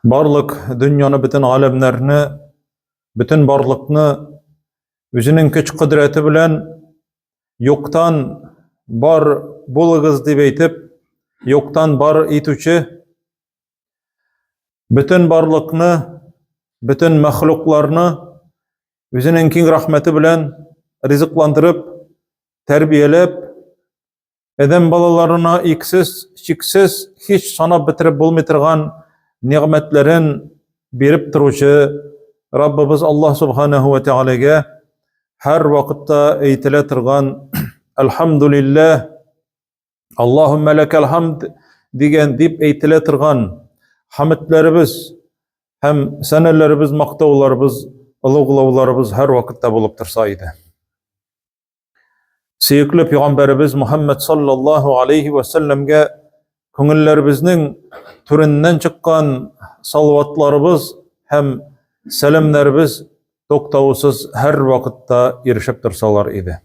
Барлык дөньяны, бөтен галәмнәрне, бөтен барлыкны үзенең көч-кодрәте белән юктан бар булыгыз дип әйтеп, юктан бар итүче, бөтен барлыкны, бөтен мәхлукларны үзенең киң рәхмәте белән ризыкландырып, тәрбияләп, Адәм балаларына иксез, чиксез, һич санап бетереп булмый торган нигъмәтләрен биреп торучы Раббыбыз Аллаһ субханаһу ва тәгаләгә һәр вакытта әйтелә торган Әлхәмдулилләһ, Аллаһуммә ләкәл хамд дигән дип әйтелә торган хәмедләребез һәм сәнәләребез, мактауларыбыз, олуглауларыбыз һәр вакытта булып торса иде. Сөекле пәйгамбәребез Мухаммад саллаллаһу алейхи ва сәлләмгә күңелләребезнең түреннән чыккан салаватларыбыз һәм сәламнәребез туктаусыз һәр вакытта ирешеп торсалар иде.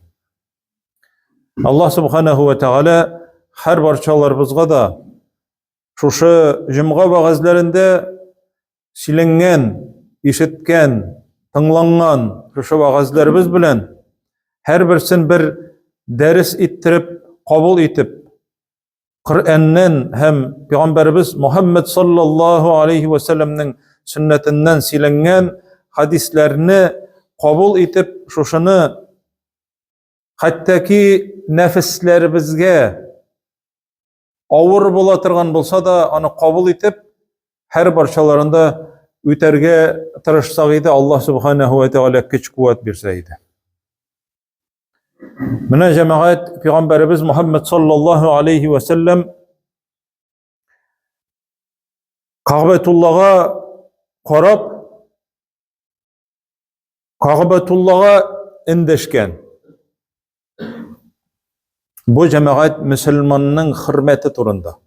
Аллаһ субханаһу ва тәгалә һәр барчаларыбызга да шушы җомга вәгазьләрендә сөйләнгән, ишеткән, тыңланган шушы вәгазьләребез белән һәрберсен бер дәрес иттереп, кабул итеп, Коръәннән һәм Пәйгамбәребез Мухаммад саллаллаһу алейхи ва сәлләмнең сөннәтеннән сөйләнгән хадисләрне кабул итеп, шушыны хәтта ки нәфесләребезгә авыр була торган булса да, аны кабул итеп, һәр барчаларында үтәргә тырышсак иде, Аллаһ субханаһу ва тәгалә көч-куәт бирсә иде. Менә җәмәгать пәйгамбәребез Мухаммад саллаллаһу алейхи ва сәлләм Кәгъбәтуллага карап Кәгъбәтуллага эндәшкән. Бу җәмәгать мөселманның хөрмәте турында.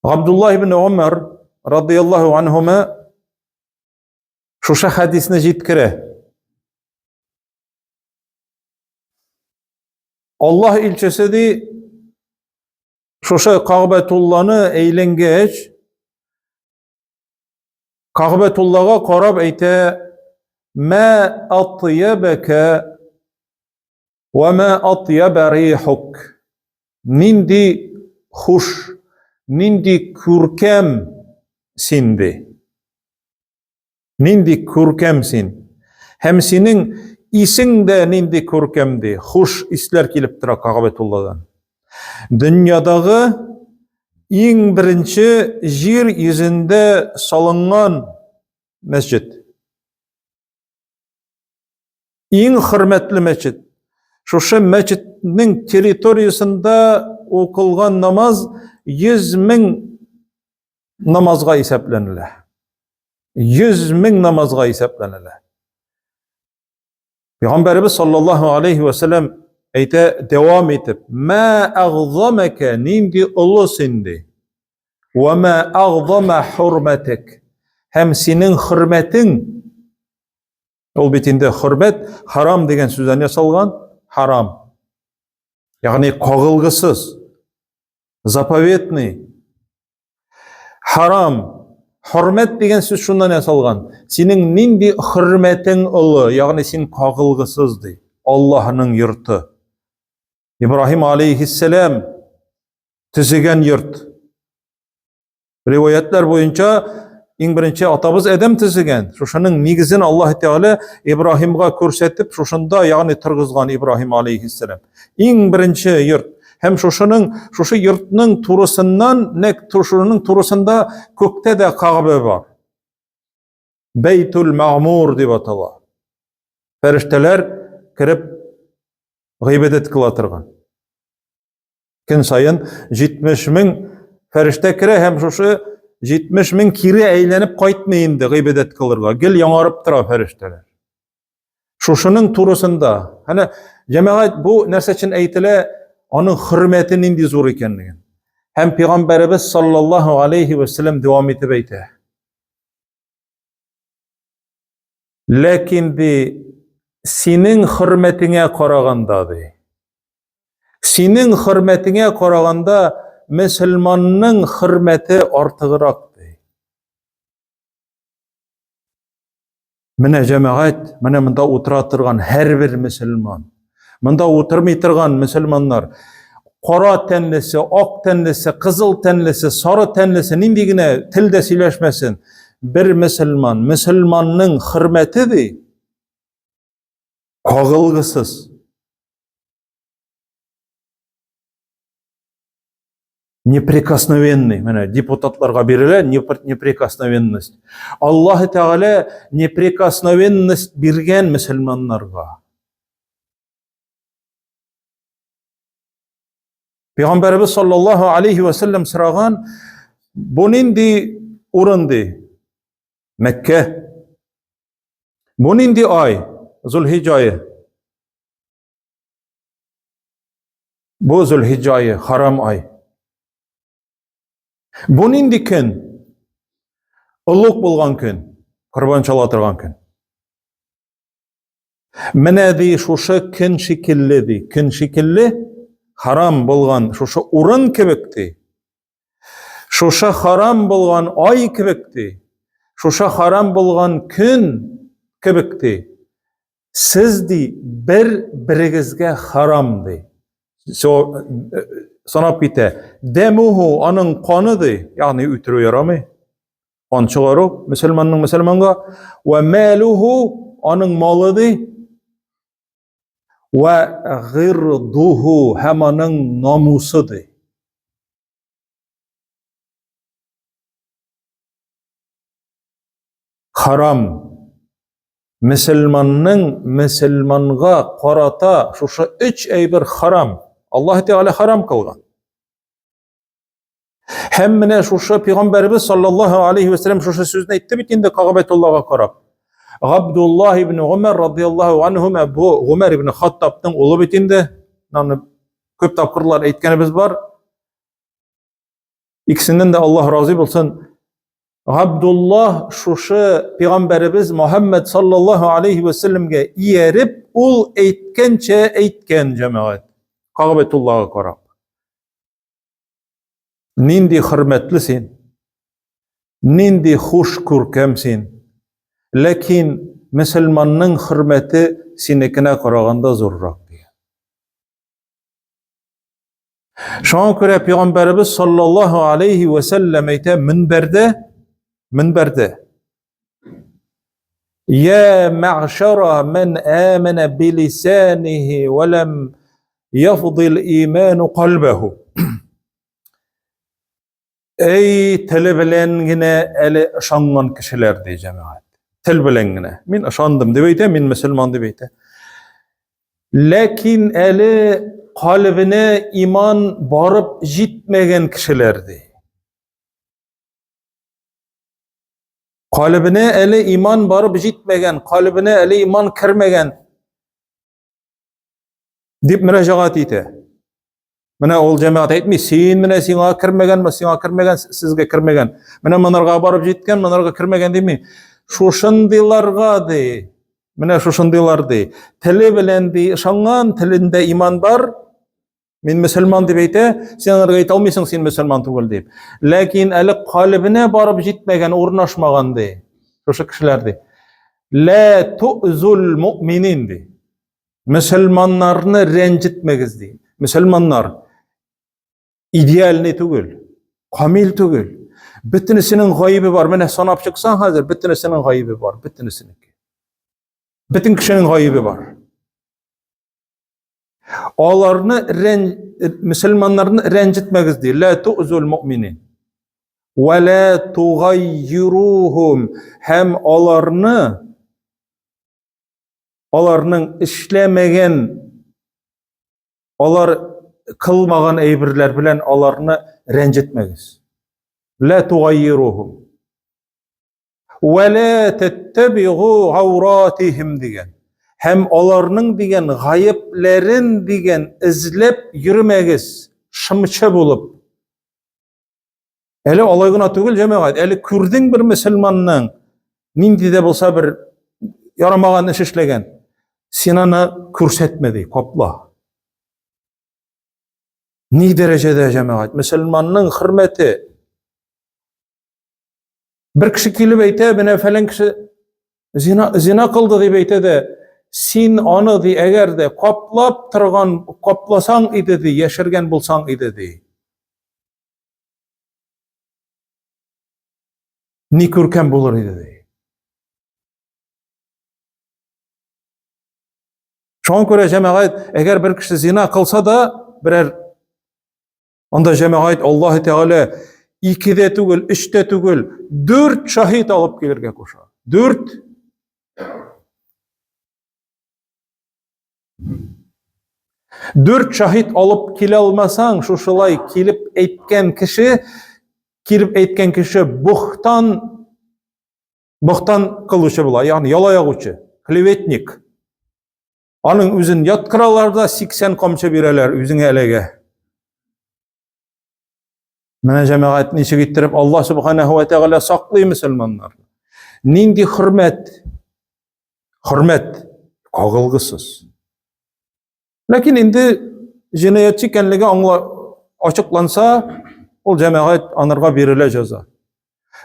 Габдулла ибн Умар радияллаһу анһума шушы хәдисне җиткерә. Аллаһ илчесе ди, шушы Кәгъбәтулланы әйләнгәч, Кәгъбәтуллага карап әйтә, Мә атьябәкә вә мә атьябә рихук. Нинди хуш, нинди күркәм син ди. Нинди күркәм син. Һәм синең исең дә нинди күркәм ди. Хуш исләр килеп тора Кәгъбәтулладан. Дөньядагы иң беренче җир йөзендә салынган мәсҗид. Иң хөрмәтле мәчет. Шушы мәчетнең территориясендә укылган намаз 100 мең намазга исәпләнелә. 100 мең намазга исәпләнелә. Пәйгамбәребез саллаллаһу алейхи ва сәлләм әйтә дәвам итеп, "Ма агзамака нинди олы син ди. Ва ма агзама хурматик." Һәм синең хөрмәтең ул бит инде хөрмәт харам дигән сүздән ясалган, харам. Ягъни кагылгысыз, заповедный, Харам. Хөрмәт дигән сүз шуннан ясалган. Синең нинди хөрмәтең олы, ягъни син кагылгысыз ди. Аллаһның йорты. Ибраһим алейхиссәлам төзегән йорт. Риваятлар буенча иң беренче атабыз Адәм төзегән. Шушының нигезен Аллаһ Тәгалә Ибраһимга күрсәтеп, шушында, ягъни торгызган Ибраһим алейхиссәлам. Иң беренче йорт. Һәм шушының, шушы йортның турысыннан, нәкъ шушының турысында күктә дә Кагъбә бар. Бәйтул Мәгъмур дип атала. Фәрештәләр кереп гыйбадәт кыла торган. Көн саен 70 мең фәрештә керә һәм шушы 70 мең кире әйләнеп кайтмый инде гыйбадәт кылырга. Гел яңарып тора фәрештәләр. Шушының турысында, әнә җәмәгать бу нәрсә өчен әйтелә, аның хөрмәте нинди зур икәнлеген. Һәм пәйгамбәребез саллаллаһу алейхи ва сәлләм дәвам итеп әйтә. Ләкин ди, синең хөрмәтеңә караганда ди. Синең хөрмәтеңә караганда мөселманның хөрмәте артыграк ди. Менә җәмәгать, менә монда утыра торган һәрбер мөселман. Монда утырмый торган мөселманнар, кара тәнлесе, ак тәнлесе, кызыл тәнлесе, сары тәнлесе, нинди генә телдә сөйләшмәсен, бер мөселман, мөселманның хөрмәте ди, кагылгысыз. Неприкосновенный, менә депутатларга бирелә неприкосновенность. Аллаһ Тәгалә неприкосновенность биргән мөселманнарга. Пәйгамбәребез саллаллаһу алейхи ва саллям сораган, бу нинди урын ди? Мәккә. Бу нинди ай? Зулхиҗ ае. Бу Зөлхиҗҗә ае, харам ай. Бу нинди көн? Олуг булган көн, корбан чала торган көн. Менә ди шушы көн шикелле ди, көн шикелле харам булган шушы урын кебек ди. Шушы харам булган ай кебек ди. Шушы харам булган көн кебек ди. Сез ди бер берегезгә харам ди. Санап китә. Дәмуху аның каны ди, ягъни үтерү ярамый. Кан чыгару мөселманның мөселманга ва мәлуху аның малы ди. Ва гырдуху һәм аның намусы ди. Харам. Мөселманның мөселманга карата шушы өч әйбер харам. Аллаһ Тәгалә харам кылган. Һәм менә шушы пәйгамбәребез саллаллаһу алейхи ва саллям шушы сүзне әйтте бит инде Кагъбәтуллага карап. Габдуллаһ ибн Гумар радияллаһу анһума бу Гумар ибн Хаттабның улы бит инде. Аны күп тапкырлар әйткәнебез бар. Икесеннән дә Аллаһ разый булсын. Габдуллаһ шушы пәйгамбәребез Мухаммад саллаллаһу алейхи ва сәлләмгә ияреп, ул әйткәнчә әйткән җәмәгать. Кагъбәтуллага карап. Нинди хөрмәтле син. Нинди хуш күркәм син. Ләкин мөселманның хөрмәте синекенә караганда зуррак дигән. Шуңа күрә пәйгамбәребез саллаллаһу алейхи ва сәлләм әйтә минбәрдә, минбәрдә. Я мәгъшара ман амана билисанихи ва лам яфдил иману калбаху. Эй, теле белән генә әле ышанган кешеләр ди җәмәгать. Тел белән генә. Мин ышандым дип әйтә, мин мөселман дип әйтә. Ләкин әле калебенә иман барып җитмәгән кешеләр ди. Калебенә әле иман барып җитмәгән, калебенә әле иман кермәгән дип мөрәҗәгать итә. Менә ул җәмәгать әйтми, син менә сиңа кермәгәнме, сиңа кермәгән, сезгә кермәгән. Менә монарга барып җиткән, монарга кермәгән дими. Шушындыйларга ди. Менә шушындыйлар ди. Теле белән ди, ышанган, телендә иман бар. Мин мөселман дип әйтә, син аларга әйтә алмыйсың, син мөселман түгел дип. Ләкин әле калебенә барып җитмәгән, урнашмаган ди. Шушы кешеләр ди. Ла ту'зул му'минин ди. Мөселманнарны рәнҗетмәгез ди. Мөселманнар идеальный түгел, камил түгел. Бөтенесенең гаебе бар. Менә санап чыксаң хәзер, бөтенесенең гаебе бар, бөтенесенеке. Бөтен кешенең гаебе бар. Аларны рән мөселманнарны рәнҗетмәгез ди. Ла ту'зул му'минин. Ва ла тугаййирухум һәм аларны аларның эшләмәгән, алар кылмаган әйберләр белән аларны рәнҗетмәгез. Ла тугайирухум. Ва ла таттабигу ауратихим дигән. Һәм аларның дигән гаепләрен дигән эзләп йөрмәгез, шымчы булып. Әле алай гына түгел, җәмәгать, әле күрдең бер мөселманның нинди дә булса бер ярамаган эш эшләгән. Син аны күрсәтмә ди, капла. Ни дәрәҗәдә җәмәгать, мөселманның хөрмәте. Бер кеше килеп әйтә, менә фәлән кеше. Зина, зина кылды дип әйтә дә, син аны ди, әгәр дә каплап торган, капласаң иде ди, яшергән булсаң иде ди. Ни күркәм булыр иде ди. Шуңа күрә җәмәгать, әгәр бер кеше зина кылса да, берәр анда җәмәгать Аллаһ Тәгалә икедә түгел, өчтә түгел, дүрт шаһит алып килергә куша. Дүрт. Дүрт шаһит алып килә алмасаң, шушылай килеп әйткән кеше, килеп әйткән кеше бухтан бухтан кылучы була, ягъни яла ягучы, клеветник. Аның үзен яткыралар да 80 камчы бирәләр, үзеңә эләгә. Менә җәмәгать ничек иттереп Аллаһ субханаһу ва тәгалә саклый мөселманнарны. Нинди хөрмәт? Хөрмәт кагылгысыз. Ләкин инде җинаятьче икәнлеге аңла ачыкланса, ул җәмәгать анарга бирелә җәза.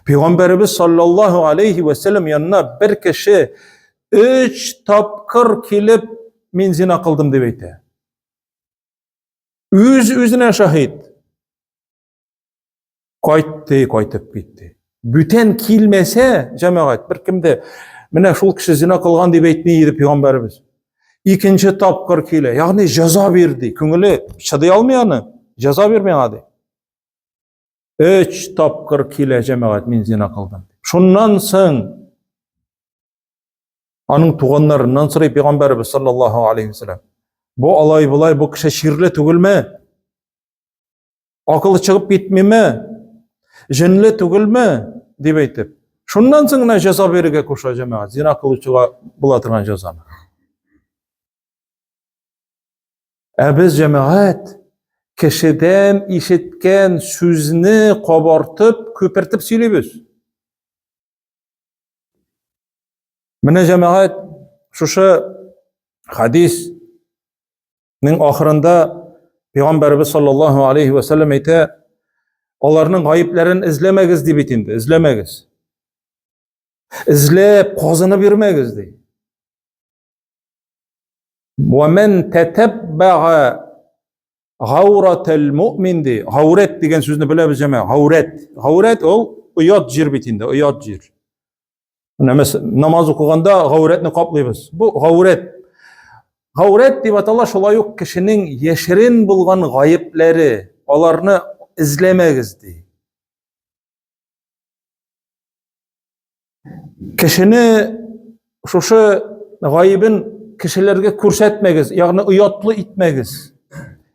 Пәйгамбәребез саллаллаһу алейхи ва саллям янына бер кеше өч тапкыр килеп мин зина кылдым дип әйтә. Үз үзенә шаһит. Кайтты, кайтып китте. Бүтән килмәсә, җәмәгать, бер кем дә менә шул кеше зина кылган дип әйтми иде пәйгамбәребез. Икенче тапкыр килә, ягъни җәза бир ди. Күңеле чыдый алмый аны. Җәза бир миңа ди. Өч тапкыр килә җәмәгать, мин зина кылдым. Шуннан соң аның туганнарыннан сорый пәйгамбәребез саллаллаһу алейхи вәсәлләм. Бу алай болай бу кеше чирле түгелме? Акылы чыгып китмиме? Җенле түгелме? дип әйтеп. Шуннан соң гына җәза бирергә куша җәмәгать, зина кылучыга була торган җәзаны. Ә без җәмәгать кешедән ишеткән сүзне кабартып, күпертеп сөйлибез. Менә җәмәгать шушы хадисның ахырында Пәйгамбәребез саллаллаһу алейхи ва саллям әйтә, аларның гаепләрен эзләмәгез ди бит инде, эзләмәгез. Эзләп, казынып йөрмәгез ди. Ва мен татаббага Гаурател му'мин ди. Гаурәт дигән сүзне беләбез җәмә. Гаурәт. Гаурәт ул оят җир бит инде, оят җир. Менә мәсәлән, намаз укыганда гаурәтне каплыйбыз. Бу гаурәт. Гаурәт дип атала шулай ук кешенең яшерен булган гаепләре. Аларны эзләмәгез ди. Кешене шушы гаебен кешеләргә күрсәтмәгез, ягъни оятлы итмәгез.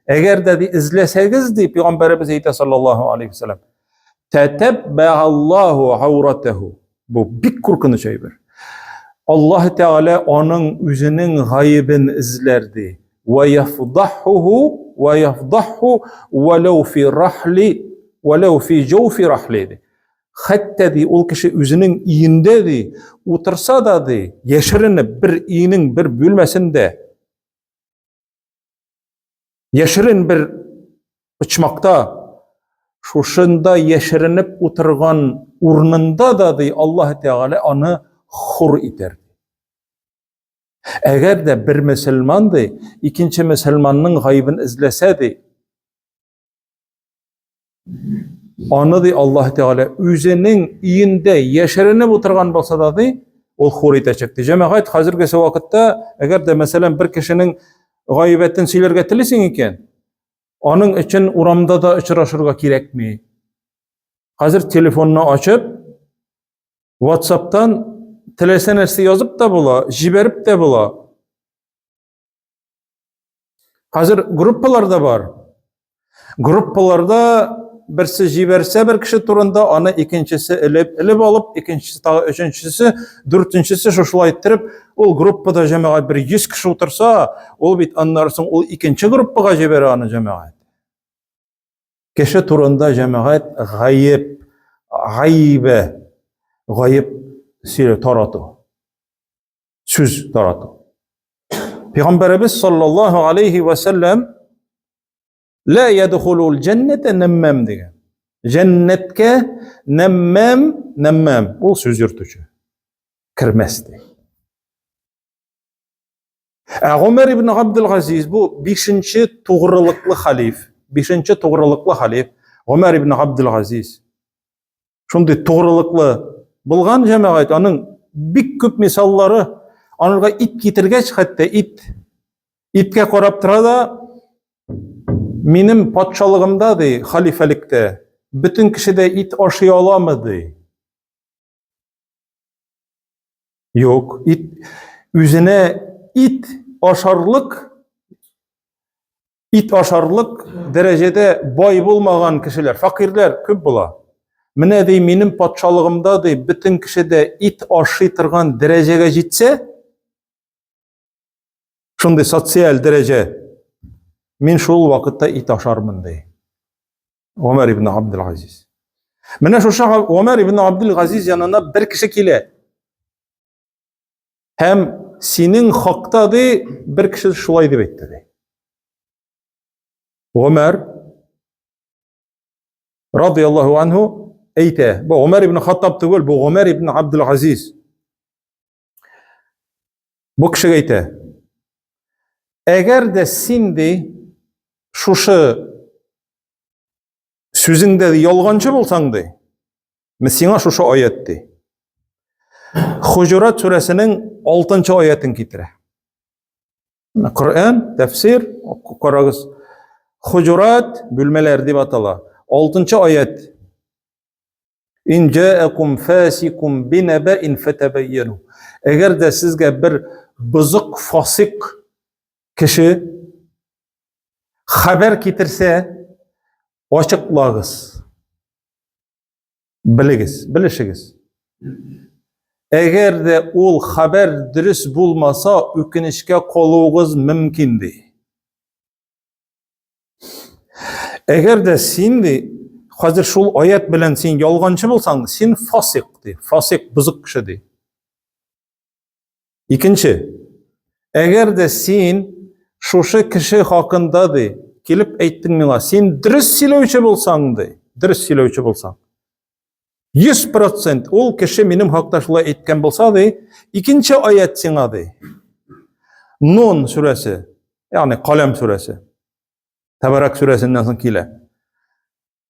Әгәр дә ди эзләсәгез, ди пәйгамбәребез әйтә саллаллаһу алейхи вәсәлләм. Татаббаллаһу ауратаху. Бу бик куркыныч әйбер. Аллаһ Тәгалә аның үзенең гаебен эзләр ди. Ва яфдахуху ва яфдаху валау фи рахли валау фи җауфи рахли ди. Хәтта ди, ул кеше үзенең өендә ди, утырса да ди, яшеренеп бер өенең бер бүлмәсендә, яшерен бер почмакта, шушында яшеренеп утырган урынында да ди, Аллаһ Тәгалә аны хур итәр. Әгәр дә бер мөселман ди, икенче мөселманның гаебен эзләсә ди, Аны ди Аллаһ Тәгалә үзенең өендә яшеренеп утырган булса да ди, ул хур итәчәк ди. Җәмәгать хәзергесе вакытта, әгәр дә мәсәлән бер кешенең гаибәтен сөйләргә телисең икән, аның өчен урамда да очрашырга кирәкми. Хәзер телефонны ачып, WhatsApp-тан теләсә нәрсә язып та була, җибәреп тә була. Хәзер группалар да бар. Группаларда берсе җибәрсә бер кеше турында, аны икенчесе элеп, элеп алып, икенчесе тагы өченчесе, дүртенчесе шушылай иттереп, ул группада җәмәгать бер 100 кеше утырса, ул бит аннары соң ул икенче группага җибәрә аны җәмәгать. Кеше турында җәмәгать гаеп, гаибә, гаеп сөйләү тарату. Сүз тарату. Пәйгамбәребез саллаллаһу алейхи ва саллям ла ядхулул җәннәтә нәммам дигән. Җәннәткә нәммам, нәммам ул сүз йөртүче. Кермәс ди. Ә Гомәр ибн Габдул-Газиз бу бишенче тугрылыклы халиф, бишенче тугрылыклы халиф Гомәр ибн Габдул-Газиз. Шундый тугрылыклы булган җәмәгать, аның бик күп мисаллары, анырга ит китергәч, хәтта ит иткә карап тора да, минем патшалыгымда ди, халифәлектә, бөтен кеше дә ит ашый аламы ди. Юк, ит үзенә ит ашарлык ит ашарлык дәрәҗәдә бай булмаган кешеләр, факирләр күп була. Менә ди минем патшалыгымда ди бөтен кеше дә ит ашый торган дәрәҗәгә җитсә, шундый социаль дәрәҗә, мин шул вакытта ит ашармын ди. Гомәр ибн Абдул-Газиз. Менә шушы Гомәр ибн Абдул-Газиз янына бер кеше килә. Һәм синең хакта ди бер кеше шулай дип әйтте ди. Гомәр радияллаһу анһу әйтә. Бу Гомәр ибн Хаттаб түгел, бу Гомәр ибн Абдул-Газиз. Бу кешегә әйтә. Әгәр дә син ди шушы сүзеңдә ялганчы булсаң ди, мен сиңа шушы аят ди. Хуҗурат сүрәсенең 6 аятын китерә. Коръән, тәфсир, карагыз. Хуҗурат бүлмәләр дип атала. 6 аят. Ин җаакум фасикум бинабаин фатабайяну. Әгәр дә сезгә бер бозык фасик кеше хәбәр китерсә, ачыклагыз. Белегез, белешегез. Әгәр дә ул хәбәр дөрес булмаса, үкенечкә калуыгыз мөмкин ди. Әгәр дә син ди, хәзер шул аят белән син ялганчы булсаң, син фасик ди, фасик бозык кеше ди. Икенче, әгәр дә син шушы кеше хакында ди, килеп әйттең миңа, син дөрес сөйләүче булсаң ди, дөрес сөйләүче булсаң. 100% ул кеше минем хакта шулай әйткән булса ди, икенче аят сиңа ди. Нун сүрәсе, ягъни Каләм сүрәсе. Тәбәрәк сүрәсеннән соң килә.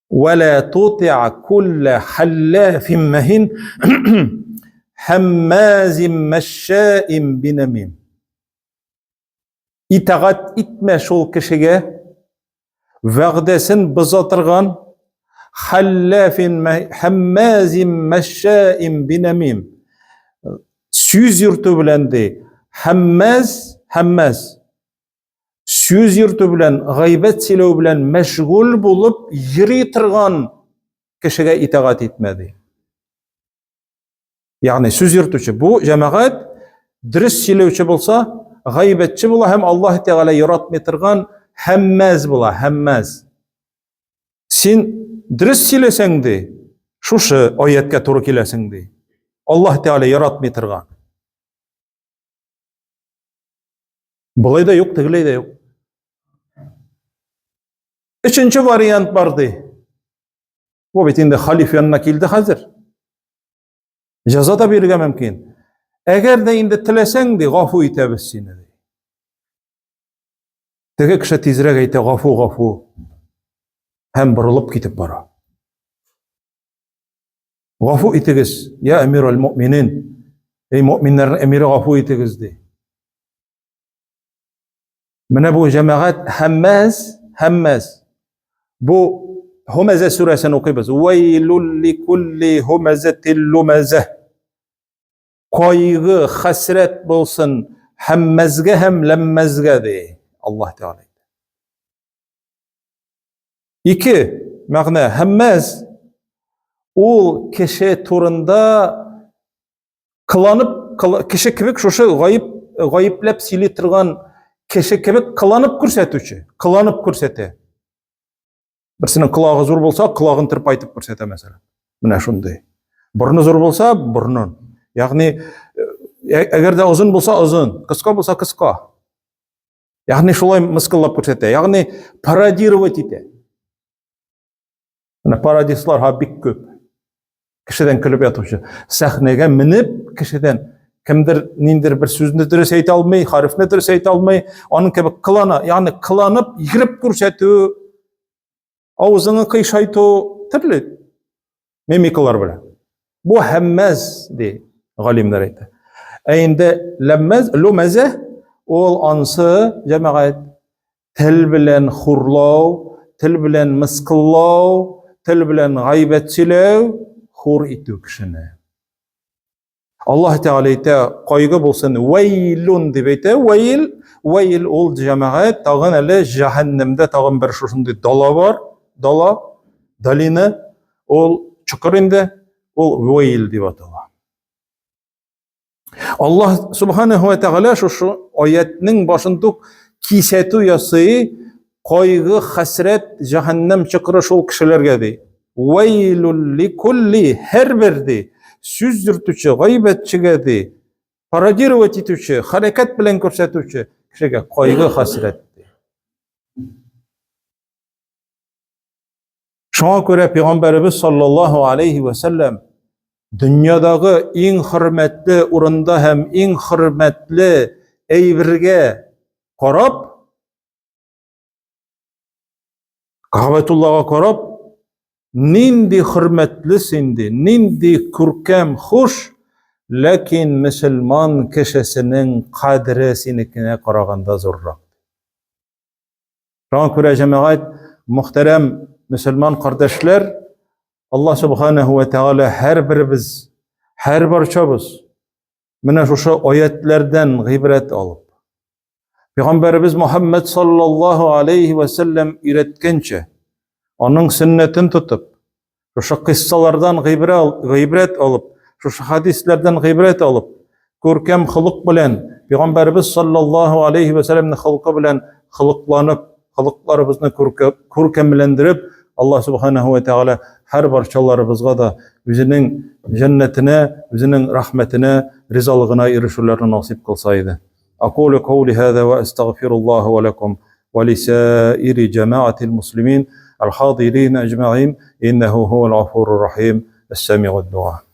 Вәлә тути'a кулла халлафин махин хаммазин мәшшаин бинамим. Итагать итмә шул кешегә, вәгъдәсен боза торган халлафин хаммазин мәшшаин бинамим. Сүз йөртү белән ди, хаммаз, хаммаз. Сүз йөртү белән, гайбәт сөйләү белән мәшгуль булып йөри торган кешегә итагать итмә ди. Ягъни сүз йөртүче бу җәмәгать дөрес сөйләүче булса, гайбәтче була һәм Аллаһ Тәгалә яратмый торган һәммәз була, һәммәз. Син дөрес сөйләсәң ди, шушы аяткә туры киләсең ди. Аллаһ Тәгалә яратмый торган. Болай да юк, тегеләй дә юк. Өченче вариант бар ди. Бу бит инде халиф янына килде хәзер. Җәза да бирергә мөмкин. Әгәр дә инде теләсәң, ди, гафу итәбез сине, ди. Теге кеше тизрәк әйтә, гафу, гафу. Һәм борылып китеп бара. Гафу итегез, я әмир аль-му'минин. Эй, му'миннәрнең әмире, гафу итегез, ди. Менә бу җәмәгать һәммәз, һәммәз. Бу Һумәзә сүрәсен укыйбыз. Вәйлул ликулли һумәзәтил лумәзә. Кайгы, хәсрәт булсын һәммәзгә һәм ләммәзгә ди Аллаһ Тәгалә. Ике мәгънә һәммәз ул кеше турында кыланып кеше кебек шушы гаеп гаепләп сөйли торган кеше кебек кыланып күрсәтүче, кыланып күрсәтә. Берсенең колагы зур булса, колагын тырпайтып күрсәтә мәсәлән. Менә шундый. Борны зур булса, борнын. Ягъни э, әгәр дә озын булса, озын, кыска булса, кыска. Ягъни шулай мыскыллап күрсәтә. Ягъни пародировать итә. Менә пародистлар ха бик күп. Кешедән көлеп ятучы. Сәхнәгә менеп, кешедән. Кемдер ниндер бер сүзне дөрес әйтә алмый, хәрефне дөрес әйтә алмый, аның кебек кылана, ягъни кыланып, йөгереп күрсәтү, авызыңны кыйшайту, төрле мимикалар белән. Бу һәммәз ди галимнәр әйтә. Ә инде ләммәз, лүмәзә ул ансы җәмәгать тел белән хурлау, тел белән мыскыллау, тел белән гайбәт сөйләү, хур итү кешене. Аллаһ Тәгалә әйтә, кайгы булсын, вәйлун дип әйтә, вәйл, вәйл ул җәмәгать, тагын әле җәһәннәмдә тагын бер шушындый дала бар, дала, долина, ул чокыр инде, ул вәйл дип атала. Аллаһ Субханаһу ва Тәгалә шушы аятның башында ук кисәтү ясый, кайгы, хәсрәт, җәһәннәм чокыры шул кешеләргә ди. Вәйлүл ликулли һәрбер ди, сүз йөртүче, гайбәтчегә ди, пародировать итүче, хәрәкәт белән күрсәтүче кешегә кайгы, хәсрәт ди. Шуңа күрә Пәйгамбәребез саллаллаһу алейхи ва сәлләм дөньядагы иң хөрмәтле урында һәм иң хөрмәтле әйбергә карап, Кәгъбәтуллага карап, нинди хөрмәтле син ди, нинди күркәм, хуш, ләкин мөселман кешесенең кадере синекенә караганда зуррак. Шуңа күрә җәмәгать, мөхтәрәм мөселман кардәшләр, Аллаһ субханаһу ва тааля һәрберебез, һәр барчабыз менә шушы аятләрдән гыйбрәт алып, Пәйгамбәребез Мухаммад саллаллаһу алейхи ва сәлләм өйрәткәнчә, аның сөннәтен тотып, Шушы кыйссалардан гыйбрәт алып, шушы хадисләрдән гыйбрәт алып, күркәм холык белән, Пәйгамбәребез саллаллаһу алейхи ва сәлләмнең холкы белән холыкланып, холыкларыбызны күркәмләндереп, Аллаһ субханаһу ва тааля һәр барчаларыбызга да үзенең җәннәтенә, үзенең рәхмәтенә, ризалыгына ирешүләрне насыйп кылса иде. Акулю каули һаза ва астагфируллаһа ва лакум ولسائر جماعة المسلمين الحاضرين أجمعين إنه هو الغفور الرحيم السميع الدعاء.